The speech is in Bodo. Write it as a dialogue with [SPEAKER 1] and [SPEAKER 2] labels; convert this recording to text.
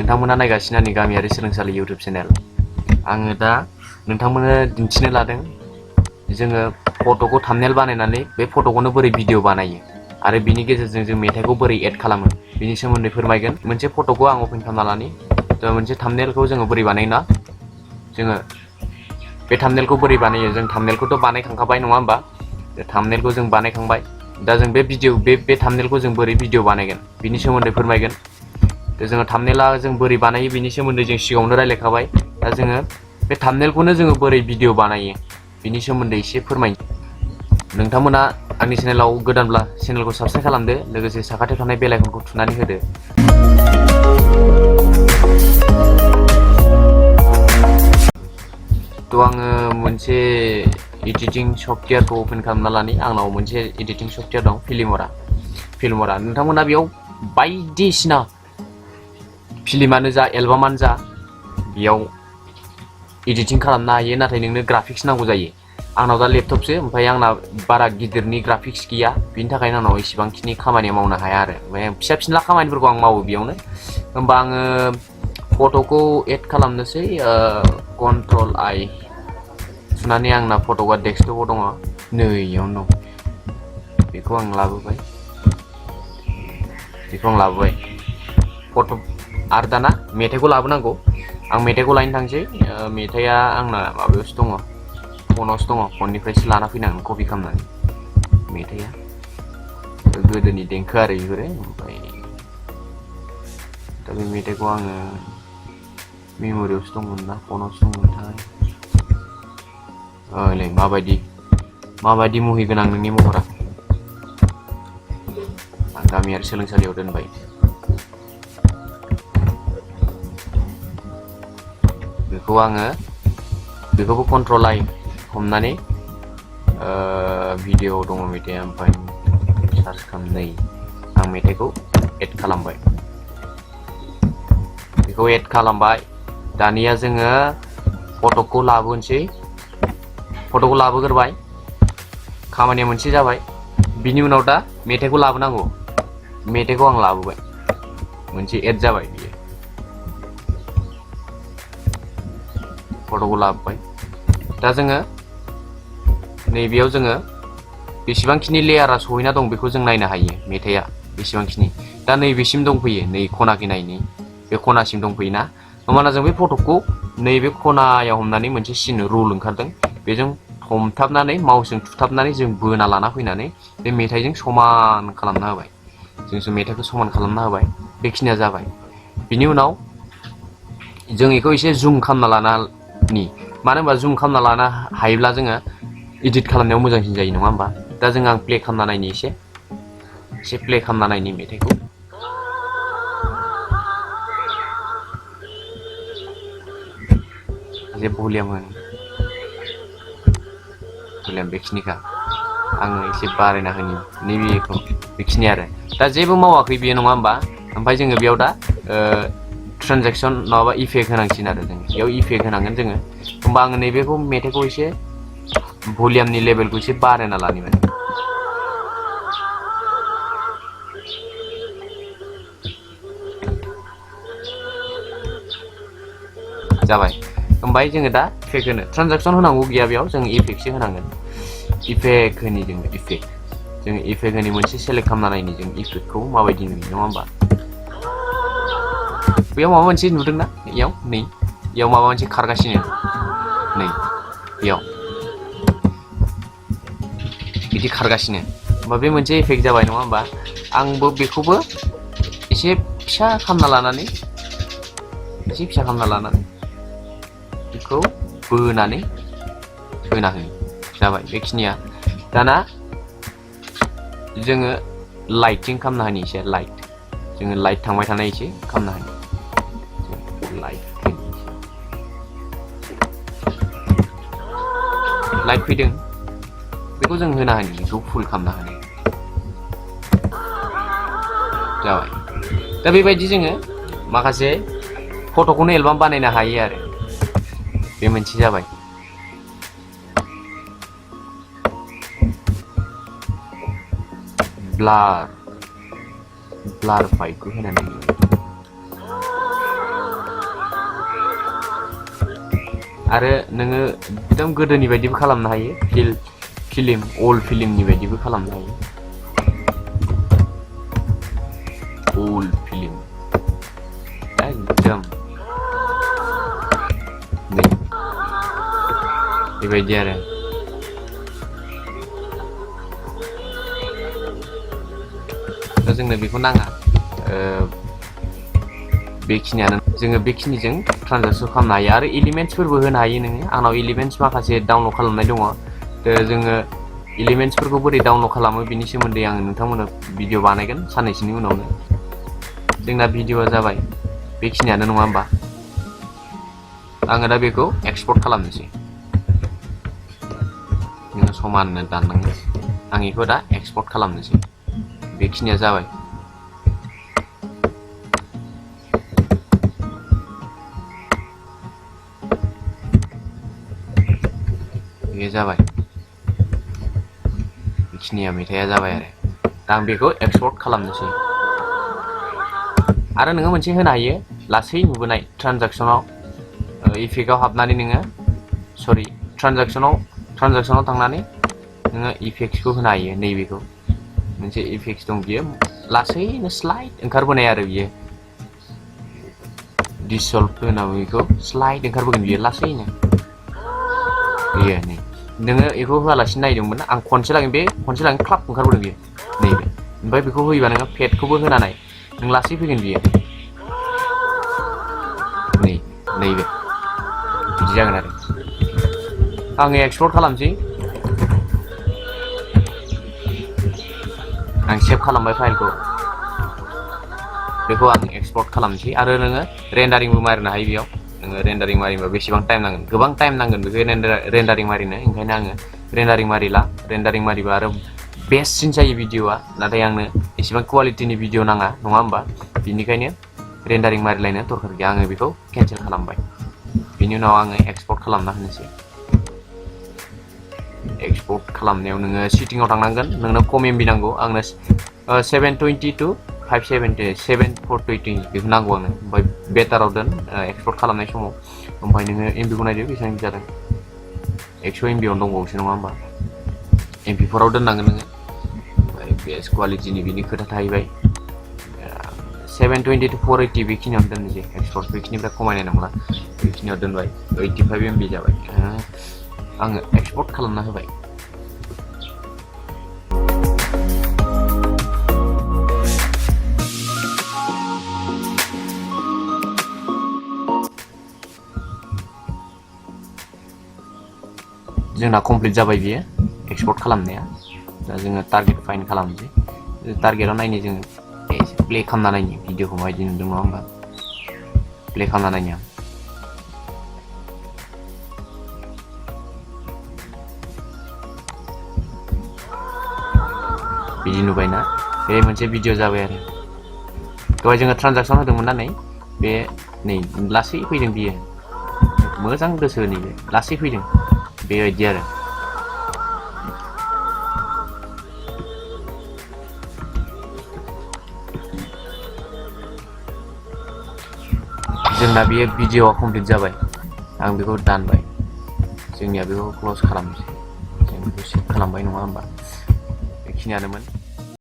[SPEAKER 1] नोंथांमोना नायगासिनो आंनि गामियारि सोलोंसालि YouTube चेनेल। आङो दा नोंथांमोननो दिन्थिनो लादों जोङो फट'खौ थाम्बनेल बानायनानै बे फट'खौनो बोरै भिडिअ बानायो आरो बिनि गेजेरजों जों मेथाइखौ बोरै एड खालामो बिनि सोमोन्दै फोरमायगोन। मोनसे फट'खौ आं अपेन खालामना लानि। मोनसे थाम्बनेलखौ जोङो बोरै बानायोना जोङो बे थाम्बनेलखौ बोरै बानायो जों थाम्बनेलखौथ' बानायखांखाबाय नङा होमबा? थाम्बनेलखौ जों बानायखांबाय। दा जों बे थाम्बनेलखौ जों बोरै भिडिअ बानायगोन बिनि सोमोन्दै फोरमायगोन। जोङो थाम्बनेला जों बोरै बानायो बिनि सोमोन्दै जों सिगाङावनो रायलायखाबाय। दा जोङो बे थाम्बनेलखौनो जोङो बोरै भिडिअ बानायो बिनि सोमोन्दै एसे फोरमायनो। नोंथांमोना आंनि चेनेलाव गोदानब्ला चेनेलखौ साबस्क्राइब खालामदो, लोगोसे साखाथियाव थानाय बेल आइकनखौ थुनानै होदो। थ' आङो मोनसे एडिटिं सफ्टवेयारखौ अपेन खालामना लानि। आंनाव मोनसे एडिटिं सफ्टवेयार दं, फिल्मरा। नोंथांमोना बेयाव बायदिसिना फिल्मानो जा एलबामानो जा बेयाव एडिटिं खालामनो हायो, नाथाय नोंनो ग्राफिक्स नांगौ जायो। आंनाव दा लेपटपसो, ओमफ्राय आंना बारा गिदिरनि ग्राफिक्स गैया, बिनि थाखायनो आंनाव इसिबांखिनि खामानि मावनो हाया आरो। ओमफ्राय फिसा फिनला खामानिफोरखौ आं मावो बेयावनो। होमबा आङो फट'खौ एड खालामनोसै। कन्ट्रल I थुनानै आंना फट'आ डेस्कटपाव दङ, नैयावनो दं। बेखौ आं लाबोबाय। फट' आरो दाना मेथाइखौ लाबोनांगौ। आं मेथाइखौ लायनो थांसै। मेथाइआ आंना माबायावसो दङ, फनावसो दङ। फननिफ्रायसो लाना फैनांगोन कपि खालामनानै। मेथाइआ गोदोनि देंखो आरो बेफोरो। ओमफ्राय दा बे मेथाइखौ आङो मेम'रियावसो दंमोन ना फनावसो दंमोनथाय। नै माबायदि मुहिगोनां नोंनि महरा। आं गामियारि सोलोंसालियाव दोनबाय। बेखौबो कन्ट्रल I हमनानै भिडिअ दङ मेथाइआ, ओमफ्राय सार्च खालामनाय आं मेथाइखौ एड खालामबाय। बेखौ एड खालामबाय। दानिया जोङो फट'खौ लाबोग्रोबाय। खामानिया मोनसे जाबाय। बिनि उनाव दा मेथाइखौ लाबोनांगौ। मेथाइखौ आं लाबोबाय, मोनसे एड जाबाय बियो। फट'खौ लाबोबाय। दा जोङो नैबेयाव जोङो बेसेबांखिनि लेयारा सहैना दं बेखौ जों नायनो हायो। मेथाइआ बेसेबांखिनि दा नैबेसिम दंफैयो, नै खनाखै नायनि बे खनासिम दंफैयोना। होमबाना जों बे फट'खौ नैबे खनायाव हमनानै मोनसे सिन रुल ओंखारदों, बेजों हमथाबनानै माउसजों थुथाबनानै जों बोना लाना फैनानै बे मेथाइजों समान खालामना होबाय। जों मेथाइखौ समान खालामना होबाय। बेखिनिया जाबाय। बिनि उनाव जों बेखौ एसे जुम खालामना लानानि, मानो होनबा जुम खालामना लानो हायोब्ला जोङो इडिट खालामनायाव मोजांसिन जायो, नङा होमबा? दा जों आं प्ले खालामना नायनि एसे प्ले खालामना नायनि मेथाइखौ। जे भलियाम बेखिनिखा। आङो एसे बारायना होनि नैबेखौ, बेखिनि आरो। दा जेबो मावाखै बेयो, नङा होमबा? ओमफ्राय जोङो बेयाव दा ट्रेनजेक्सन नङाबा इफेक्ट होनांसिगोन आरो जों बेयाव इफेक्ट होनांगोन जोङो। होमबा आङो नैबेखौ मेथाइखौ एसे भलियामनि लेभेलखौ एसे बारायना लानि माने। जाबाय। ओमफ्राय जोङो दा इफेक्ट होनो ट्रेनजेक्सन होनांगौ गैया, बेयाव जों इफेक्टसो होनांगोन। इफेक्ट होनि जों इफेक्ट होनि मोनसे सेलेक्ट खालामना नायनि जों इफेक्टखौ माबायदि नुयो, नङा होमबा? बेयाव माबा मोनसे नुदोंना? बेयाव माबा मोनसे खारगासिनो, नै बेयाव बिदि खारगासिनो। होमबा बे मोनसे इफेक्ट जाबाय, नङा होमबा? आंबो बेखौबो एसे फिसा खालामना लानानै बेखौ बोनानै होना होयो। जाबाय बेखिनिया। दाना जोङो लाइटिं खालामना होनि एसे जोङो लाइट थांबाय थानाय एसे खालामना होनि। लाइट फैदों, बेखौ जों होना होनि, बेखौ फुल खालामना होनि। जाबाय। दा बेबायदि जोङो माखासे फट'खौनो एलबाम बानायनो हायो आरो। बे मोनसे जाबाय। ब्लार फाइलखौ होनानै आरो नोङो एकदम गोदोनि बायदिबो खालामनो हायो, फिल्म ओल्ड फिल्मनि बायदिबो खालामनो हायो। ओल्ड फिल्म एकदम बेबायदि आरो जोंनो बेखौ नाङा। बेखिनियानो जोङो बेखिनिजों ट्रान्जेक्सन खालामनो हायो आरो एलिमेन्ट्सफोरबो होनो हायो नोङो। आंनाव एलिमेन्ट्स माखासे डाउनलड खालामनाय दङ। जोङो एलिमेन्ट्सफोरखौ बोरै डाउनलड खालामो बिनि सोमोन्दै आङो नोंथांमोननो भिडिअ बानायगोन साननैसोनि उनावनो। जोंना भिडिअआ जाबाय बेखिनियानो नङा होमबा? आङो दा बेखौ एक्सपर्ट खालामनोसै। नोङो समाननो दाननांगोन। आं बेखौ दा एक्सपर्ट खालामनोसै। बेखिनिया जाबाय। बे जाबाय। बेखिनिया मेथाइया जाबाय आरो दा आं बेखौ एक्सपर्ट खालामनोसै। आरो नोङो मोनसे होनो हायो लासै नुबोनाय ट्रान्जेक्सनाव इफेक्टआव हाबनानै नोङो ट्रान्जेक्सनाव थांनानै नोङो इफेक्ट्सखौ होनो हायो। नैबेखौ मोनसे इफेक्ट्स दं, बियो लासैनो स्लाइड ओंखारबोनाय आरो बियो डिसल्भ होनांगौ। बेखौ स्लाइड ओंखारबोगोन बियो लासैनो। बेयो नै नोङो बेखौ होआलासिनो नायदोंमोन आं खनसे लागोन क्लाब ओंखारबोदों बियो नैबे। ओमफ्राय बेखौ होयोबा नोङो फेडखौबो होना नाय, नों लासै फैगोन बियो नैबे बिदि जागोन आरो। आङो एक्सपर्ट खालामसै। आं सेभ खालामबाय फाइलखौ। बेखौ आं एक्सपर्ट खालामनोसै आरो नोङो रेन्डारिंबो मारिनो हायो बेयाव। नोङो रेन्डारिं मारिबा बेसेबां टाइम नांगोन? गोबां टाइम नांगोन बेखौ रेन्डारिं मारिनो। ओंखायनो आङो रेन्डारिं मारिला। रेन्डारिं मारिबा आरो बेस्टसिन जायो भिडिअआ, नाथाय आंनो एसेबां कुवालिटिनि भिडिअ नाङा नङा होमबा? बिनिखायनो रेन्डारिं मारिलायनो दरकार गैया। आङो बेखौ केन्सेल खालामबाय। बिनि उनाव आङो एक्सपर्ट खालामना होनोसै। एक्सपर्ट खालामनायाव नोङो सेटिंआव थांनांगोन। नोंनो खम एमबि नांगौ। आंनो 720 to 420 बेखौ नांगौ आंनो। ओमफ्राय बेटाराव दोन एक्सपर्ट खालामनाय समाव। ओमफ्राय नोङो एमबिखौ नायदो बेसेबां जादों। 100 एमबियावनो दंबावोसो नङा होमबा? MP4आव दोननांगोन नोङो। ओमफ्राय बेस्ट कुवालिटिनि बिनि खोथा थाहैबाय। 720 to 480 बेखिनियावनो दोननोसै एक्सपर्ट। बेखिनिफ्राय खमायनाय नंला। बेखिनियाव दोनबाय। 85 एमबि जाबाय। आङो एक्सपर्ट खालामना होबाय। जोंना कमप्लिट जाबाय बियो एक्सपर्ट खालामनाया। दा जोङो टारगेट फाइन्ड खालामनोसै। टारगेटआव नायनो जोङो प्ले खालामना नायनि भिडिअखौ माबायदि नुदों नङा होमबा? प्ले खालामना नायनि आं। बिदि नुबायना? बे मोनसे भिडिअ जाबाय आरो। दहाय जोङो ट्रान्जेक्सन होदोंमोन ना बे नै लासै फैदों बियो। मोजां गोसो नैबे लासै फैदों बेबायदि आरो। जोंना बेयो भिडिअआ कमप्लिट जाबाय। आं बेखौ दानबाय। जोंनिया बेखौ क्ल'ज खालामनोसै। जों बेखौ सेभ खालामबाय नङा होमबा? बेखिनियानोमोन।